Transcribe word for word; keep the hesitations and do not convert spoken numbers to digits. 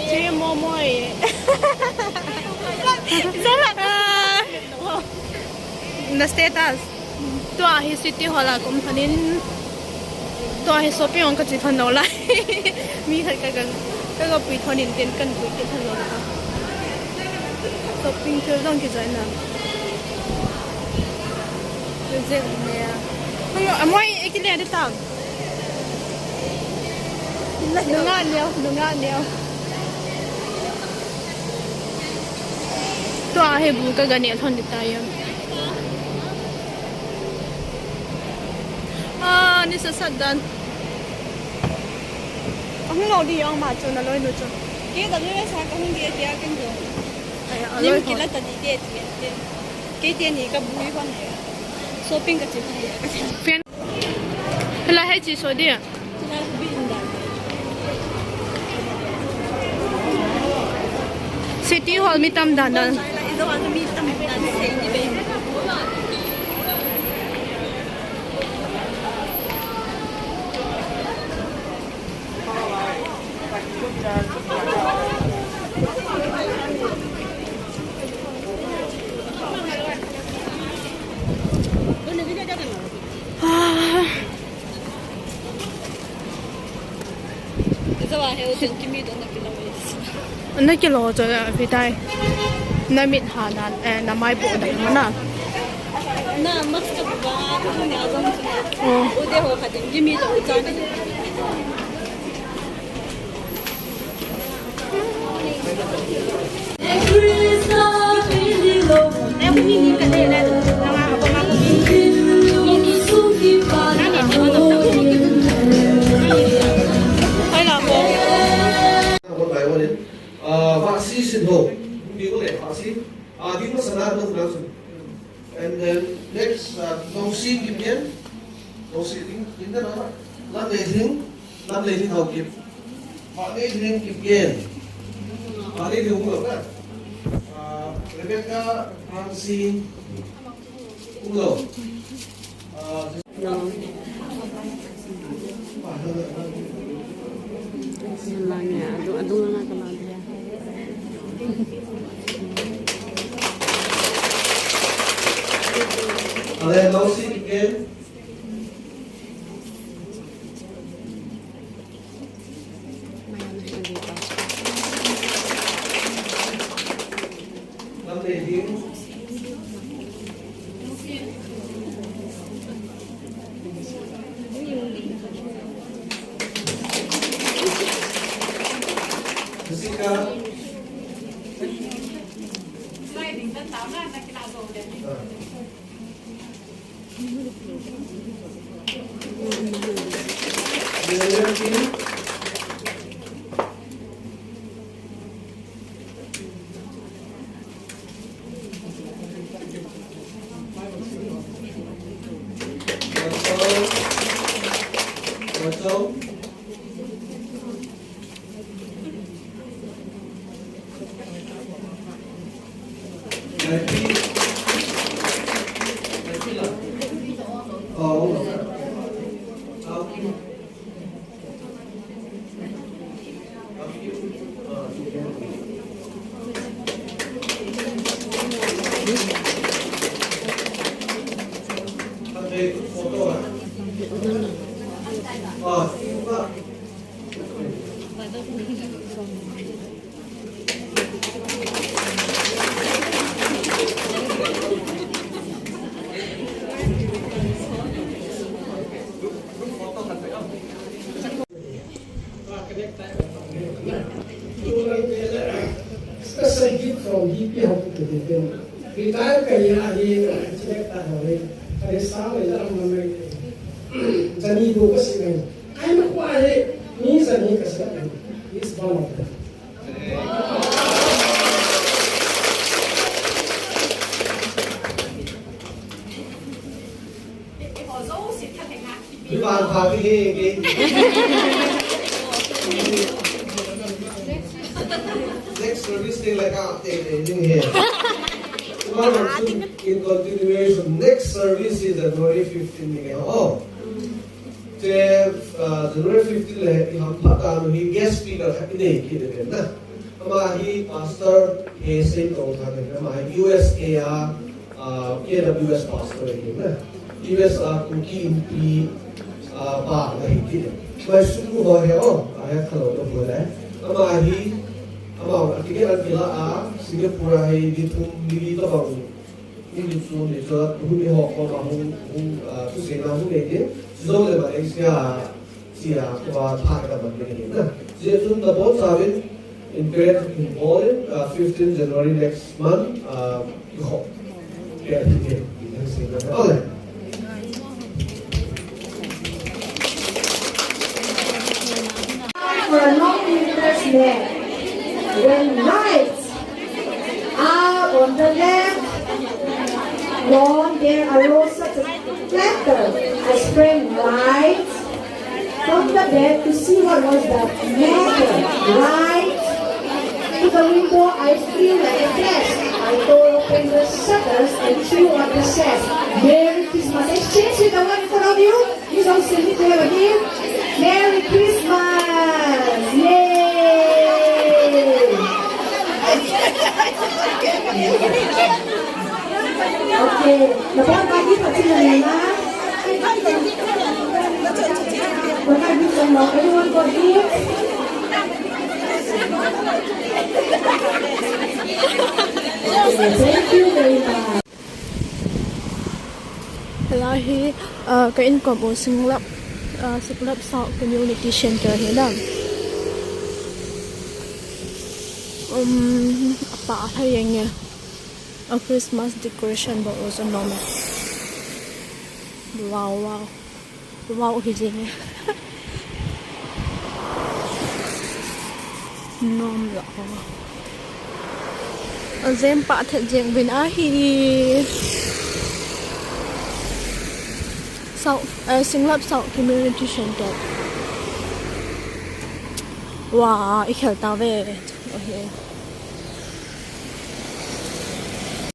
Che momo e. Zara. Na status. Tua hi City Hall a ka um lhonin. Tua hi shopping ong ka chi lhon lou lai. Mi khat ka ka, ka, ka pui lhonin tin kan pui kit lhon lou lai. Shopping thil jong kijoi na. Reject me a. Hung, amoi ekile de tam. Nunga neo, nunga neo. Tua hi bu ka ga neh lhon ding tai. Ah, ni sa sa dan. Ahung lou di ong ma chu na loi nu chu. K W S a ka hung di dia ken jo. Ai, a loi kila ta di de ti ken. Kei teni ka bu hi kon he. Shopping ka chi kon he. Fan. Hela he chi so dia. City Hall mi tam dan dan. Na kilo cho a, Vitai. Na mit ha na, eh, na mai po da mo na. Na mask ka ba, ka na jong. Oh. U de ho kha din, gimi to u cha ni. Hai la ko. Vasi sin ho. Bi ko le vasi. Adi ko sana to na su. And then next, uh, Nongsi Kipgen. Nongsi Ding, Ding na, Lamleiding, Lamleiding Haokip. Lamleiding Kipgen. Lamleiding Umlo ka. Uh, Rebecca Ramsey Umlo. Uh, Special gift from D P Hokip to the retire ka ya hi, select ta ho le. Are sa le la ma mai. Jani do ko si ngai. Ai ma kwa he, mi jani ka sa. Is one of them. Next service thing like ah, te te ding he. Tomorrow, in continuation, next service is January fifteen ni. Oh. Te, ah, January fifteen le i hamphat tanu hi guest speaker khat i nei kit ding na. Ama hi Pastor He Sen Tong Than, ama hi U S A a, ah, K W S pastor hi na. U S A Kuki Inpi, ah, pa na hi kit. Mai sum ho he o, a he khalo to ho le. Ama hi, ama a kini an kila a, Singapore a hi di thum di to ba u. Hung ni chu, ni chu, hung ni ho koma hung, hung, ah, thuseina hung nei ding. Chujou le Malaysia, chia, koma pha ka ban ding na. Hijeh chun nabonchauvin, encourage in bol in, ah, fifteen January next month, ah, i ho. Kya thi ke, i thang se na. Ole. For a long winter's nap, when lights are on the left lawn, there arose such a clatter. I sprang right from the bed to see what was the matter. Right to the window, I flew like a flash. I tore open the shutters and threw on the sash. Merry Christmas. Exchange with the one in front of you. Please all sing it together again. Merry Christmas! Yay! Okay. Nabonchauvin pachin na. Everyone got it? Okay, thank you very much. Helai hi, ah, ka inkom u Singlap, ah, Singlap South Community Center hi na. Um, apa apa yang ya. A Christmas decoration ba u sa nom e. Wow, wow. Wow, hi jeng e. Nom la ho. Ajem pah thet jeng uvin ahi. South, eh, Singlap South Community Center. Wow, i khel tauve. Okay.